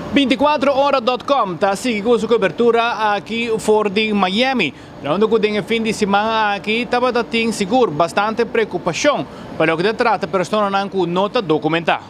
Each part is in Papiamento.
24ora.com ta sigui ku su kobertura aki for di Miami, unda ku den e fin di siman aki tabata tin sigur bastante preokupashon pa loke ta trata personanan ku no ta dokumentá.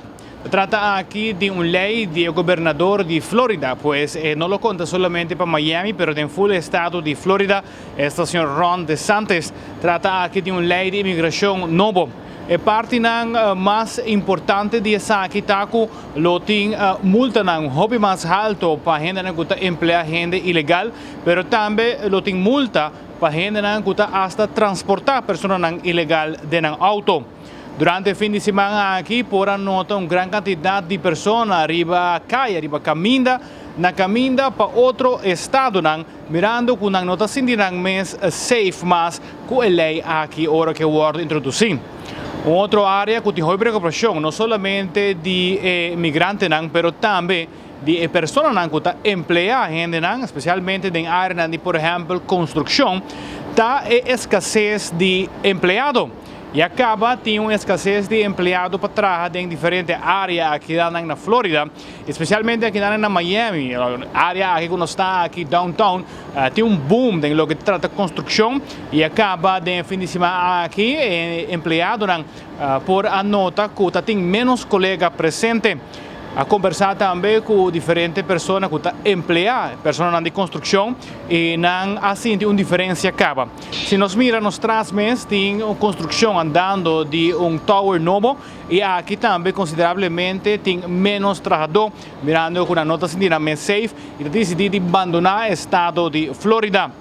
Ta trata aki di un lei di e gobernador di Florida, pues e no lo konta solamente pa Miami pero den ful estado di Florida, esta señor Ron DeSantis. Trata aki di un lei di imigrashon nobo. E partinan mas importante di esaki ta ku lo tin multanan hopi mas halto pa hendenan ku ta emplea hende ilegal, pero tambe lo tin multa pa hendenan ku ta asta transportá personanan ilegal den nan outo. Durante e fin di siman aki por a nota un gran kantidat di persona riba kaya, riba kaminda, na kaminda pa otro estadonan, mirando ku nan no ta sinti nan mes safe mas ku e lei aki ora ku e wòrdu introdusí. Un otro área ku tin hopi preokupashon, no solamente di e migrantenan, pero tambe di e personanan ku ta empleá hendenan, spesialmente den áreanan di por ehèmpel konstrukshon, ta e eskases di empleado. Ya kaba tin un eskases di empleado pa traha den diferente área akidanan na Florida, espesialmente akidanan na Miami, área aki ku nos ta aki downtown, tin un boom den loke ta trata konstrukshon i a kaba den e fin di siman aki e empleadonan por a nota ku ta tin ménos kolega presente. A kombersá tambe ku diferente persona ku ta empleá personanan di konstrukshon i nan a sinti un diferensia kaba. Si nos mira nos tras mes tin un konstrukshon andando di un tower nobo i aki tambe konsiderablemente tin ménos trahadó mirando ku nan no ta sinti nan mes safe i ta disidí di bandoná estado di Florida.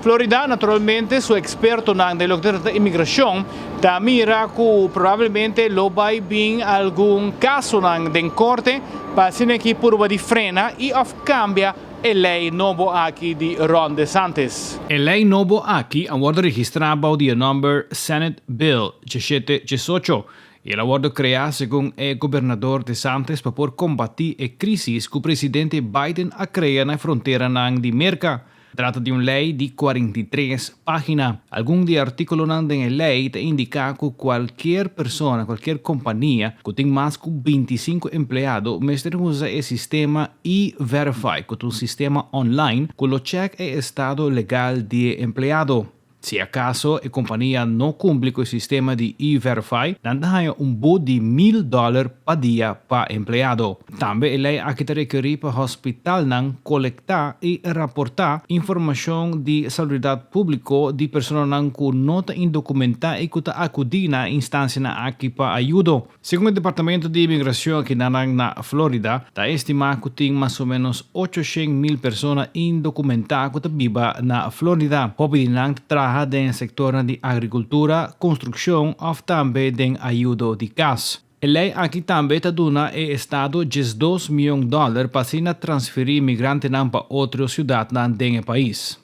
Florida naturalmente su ekspertonan den loke ta trata imigrashon ta mira ku probablemente lo bai bin algun kasonan den korte pa asina ki purba di frena i òf kambia e lei nobo aki di Ron DeSantis. E lei nobo aki a wòrdu registrá bou di e nòmber Senate Bill 1718 i el a wòrdu kreá segun e gobernador DeSantis pa por kombatí e krísis ku presidente Biden a krea na e fronteranan di Merka. Trata di un lei di 43 página. Algun di e artíkulonan den e lei ta indiká ku kualkier persona, kualkier kompania ku tin mas ku 25 empleado mester usa e sistema E-Verify ku ta un sistema online ku lo chèk e estado legal di e empleado. Si akaso e kompania no kumpli ku e sistema di E-Verify, nan ta haña un but di mil dòler pa dia pa empleado. Tambe e lei aki ta rekerí pa hospitalnan kolektá i raportá informashon di salubridat públiko di personanan ku no ta indokumentá i ku ta akudí na e instansianan aki pa ayudo. Segun e Departamento di Imigracion akinanan na Florida, ta estima cu tin mas o menos 800,000 persona indocumenta cu ta biba na Florida. Hopi di nan ta traha den e sectornan di agricultura, construccion of tambe den ayudo di cas. E ley aki tambe ta duna e estado 12 miyon dollar pa asina transferi migrantenan pa otro ciudadnan den e pais.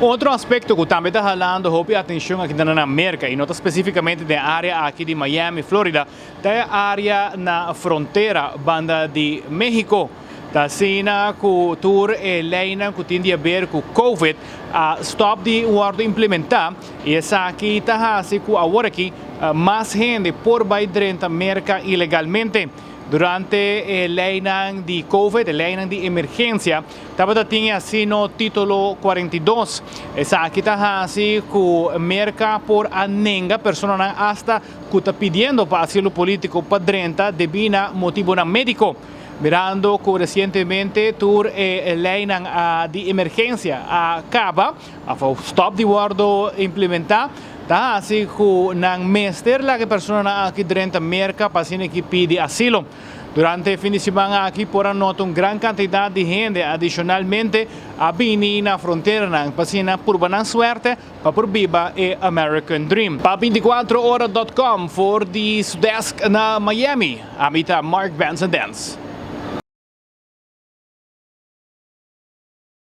Otro aspekto ku tambe ta halando hopi atenshon aki na Merka i no ta spesífikamente den e área aki di Miami, Florida, ta e área na frontera banda di México. Ta asina ku tur e leinan ku tin di haber ku Covid a stòp di wòrdu implementá i esaki ta hasi ku aworakí mas hende por bai drenta Merka ilegalmente. Durante e leinan di Covid, e leinan di emergensia, Tabata tin e asino Título 42. Esaki ta hasi ku Merka por a nenga personanan asta ku ta pidiendo pa asilo polítiko pa drenta debí na motibonan médiko. Mirando ku resientemente tur e leinan di emergensia a kaba òf a stòp di wòrdu implementá, ta hasi ku nan mester laga e personanan aki drenta Merka pa asina ki pidi asilo. Durante e fin di siman aki por a nota un gran kantidat di hende adishonalmente a bini na fronteranan pa asina purba nan suerte pa por biba e American Dream. Pa 24ora dot com for di su desk na Miami, ami ta Mark Benson Dens.